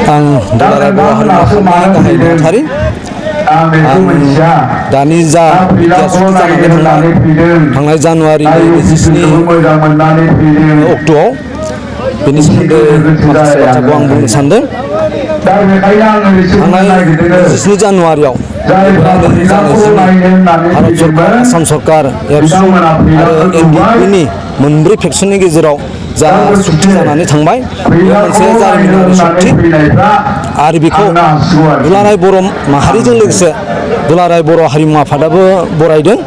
आं दुलाराय बर' हारिमु आफादनि गाहाय नेहाथारि दानि जा बिटिआर सुक्ति जानानै थांनाय जानुवारिनि 27 अक्ट'आव बेनि सोमोन्दै माखासे बाथ्राखौ आं बुंनो सानदों। थांनाय 27 जानुवारियाव भारत सरकार, आसाम सरकार, एबसु आरो एनडिएफबिनि मोनब्रै फेक्सननि गेजेराव जा सुक्ति जानानै थांबाय बेयो मोनसे जारिमिनारि सुक्ति आरो बेखौ दुलाराय बर' माहारिजों लोगोसे दुलाराय बर' हारिमु आफादाबो बरायदों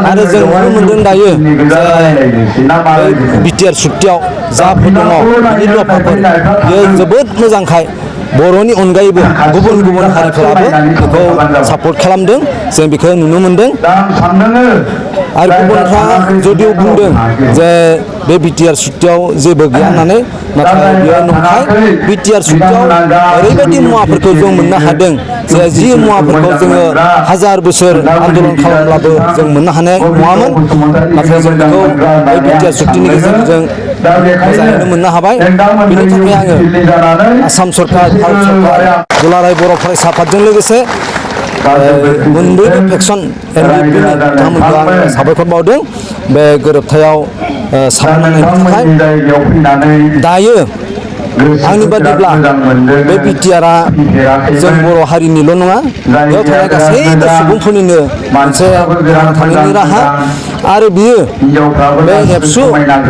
आरो जों नुनो मोनदों दायो बिटिआर सुक्तियाव जाफोर दङ बिनि दफाफोर बेयो जोबोद मोजांखाय बर'नि अनगायैबो गुबुन गुबुन हारिफोराबो बेखौ सापर्ट खालामदों, जों बेखौ नुनो मोनदों। आरो गुबुनफ्रा जदिव बुंदों जे बे बिटिआर सुक्तियाव जेबो गैया होननानै, नाथाय बेयो नंखाय। बिटिआर सुक्तियाव ओरैबायदि मुवाफोरखौ जों मोननो हादों जे जि मुवाफोरखौ जोङो हाजार बोसोर आन्दलन खालामब्लाबो जों मोननो हानाय नङामोन, नाथाय जों बेखौ बे बिटिआर सुक्तिनि गेजेरजों मोजाङैनो मोननो हाबाय। बेनि थाखाय आङो आसाम सरकार, भारत सरकार, दुलाराय बर' फरायसा आफादजों लोगोसे मोनब्रै फेक्सन एनडिएफबिनि बिथांमोनखौ आं साबायखर बावदों बे गोरोबथायाव सापर्ट होनायनि थाखाय। दायो आंनि बादिब्ला बे बिटिआरआ जों बर' हारिनिल' नङा, बेयाव थानाय गासैबो सुबुंफोरनिनो मोनसे थांना थानायनि राहा आरो बियो बे एबसु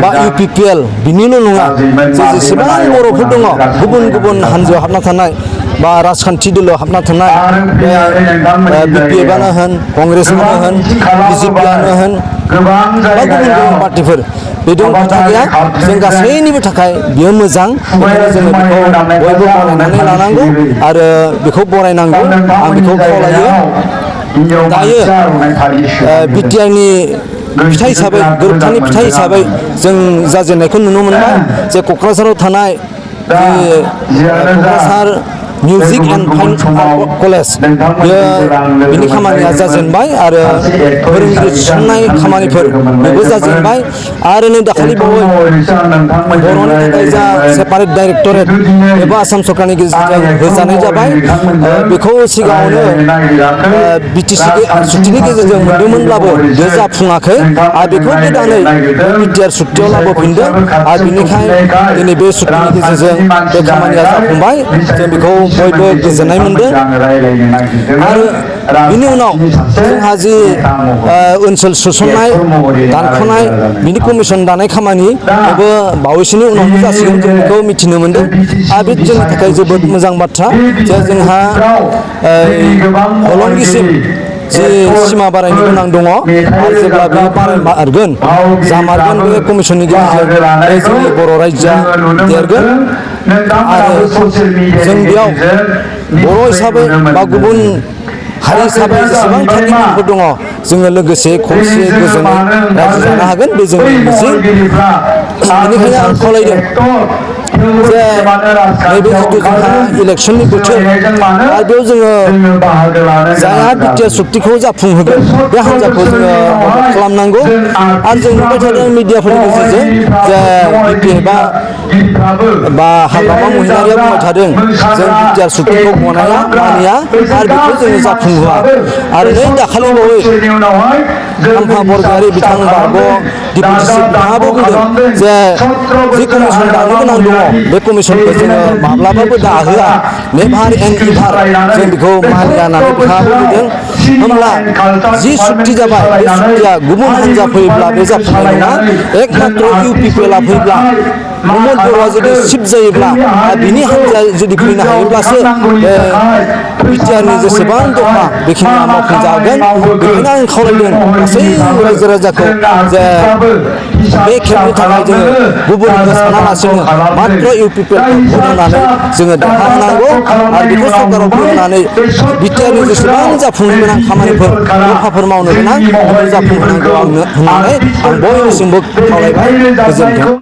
बा इउपिपिएल बिनिल' नङा, जे जेसेबां बर'फोर दङ गुबुन गुबुन हानजायाव हाबना थानाय बा राजखान्थि दोलोआव हाबना थानाय बिपिएफआनो होन, कंग्रेसआनो होन, बिजेपिआनो होन बा गुबुन गुबुन पार्टिफोर बे दं खोथा गैया, जों गासैनिबो थाखाय बियो मोजां। बेखायनो जोङो बेखौ बयबो बरायनानै लानांगौ आरो बेखौ बरायनांगौ, आं बेखौ खावलायो। दायो बिटिआरनि फिथाइ हिसाबै, गोरोबथानि फिथाइ हिसाबै जों जाजेननायखौ नुनो मोनबाय जे क'क्राझाराव थानाय Kokrajhar music and fine art college बिनि खामानिया जाजेनबाय आरो फोरोंगिरि थिसननाय खामानिफोर बेबो जाजेनबाय आरो नै दाखालि बावै बर'नि थाखाय जा सेपारेट डाइरेक्टरेट एबा आसाम सरकारनि गेजेरजों होजानाय जाबाय। बेखौ सिगाङावनो बिटिसि सुक्तिनि गेजेरजों मोनदोंमोनब्लाबो बे जाफुङाखै आरो बेखौ गोदानै बिटिआर सुक्तियाव लाबोफिनदों आरो बेनिखायनो दिनै बे सुक्तिनि गेजेरजों बे खामानिया जाफुंबाय, जों बेखौ बयबो गोजोननाय मोनदों। आरो बिनि उनाव जोंहा जि ओनसोल सोसननाय, दानख'नाय बिनि कमिसन दानाय खामानि बेबो बावैसोनि उनावनो जासिगोन, जों बेखौ मिथिनो मोनदों आरो बे जोंनि थाखाय जोबोद मोजां बाथ्रा जे जोंहा हलंगिसिम जि सिमा बारायनो गोनां दङ आरो जेब्ला बे बारायमारगोन जामारगोन बे कमिसननि गेजेरजों बे जोंनि बर' रायजोआ देरगोन आरो जों बेयाव बर' हिसाबै बा गुबुन हारि हिसाबै जेसेबां थागिबिफोर दङ जोङो लोगोसे खौसे गोजोनै रायजो जानो हागोन, बे जोंनि मिजिं। बेनिखायनो आं खावलायदों जे नैबे जिथु जोंहा इलेक्सननि बोथोर आरो बेयाव जोङो जायहा बिटिआर सुक्तिखौ जाफुंहोगोन बे हान्जाखौ जोङो मदद खालामनांगौ आरो जों नुबाय थादों मिडियाफोरनि गेजेरजों जे बिपिएफआ बा हाग्रामा महिलारिया बुंबाय थादों जों बिटिआर सुक्तिखौ गनाया मानिया आरो बेखौ जोङो जाफुंहोआ। आरो नै दाखालि बावै खाम्फा बरगयारि बिथां बारग' डिप्युटि चिफ बिथाङाबो बुंदों जे जि कमिसन दानो गोनां दङ बे कमिसनखौ जोङो माब्लाबाबो दाहोआ, नेभार एन्ड इभार जों बेखौ मानिया होननानै बिथाङाबो बुंदों। होमब्ला जि सुक्ति जाबाय बे सुक्तिया गुबुन हान्जा फैयोब्ला बे जाफुंनाय नङा, एकमात्र इउपिपिएलआ फैब्ला प्रमद बर'आ जुदि सिफ्ट जायोब्ला बिनि हान्जाया जुदि फैनो हायोब्लासो बे बिटिआरनि जेसेबां दफा बेखिनिया मावफुंजागोन। बेखायनो आं खावलायदों गासै रायजो राजाखौ जे बे खेबनि थाखाय जोङो गुबुनखौ सानालासिनो मात्र इउपिपिएलखौ भट होनानै जोङो देरहाहोनांगौ आरो बेखौ सरकाराव फैनानै बिटिआरनि जेसेबां जाफुंनो गोनां खामानिफोर दफाफोर मावनो गोनां बेखौ जाफुंहोनांगौ होननानै आं बयनिसिमबो खावलायबाय। गोजोन्थों।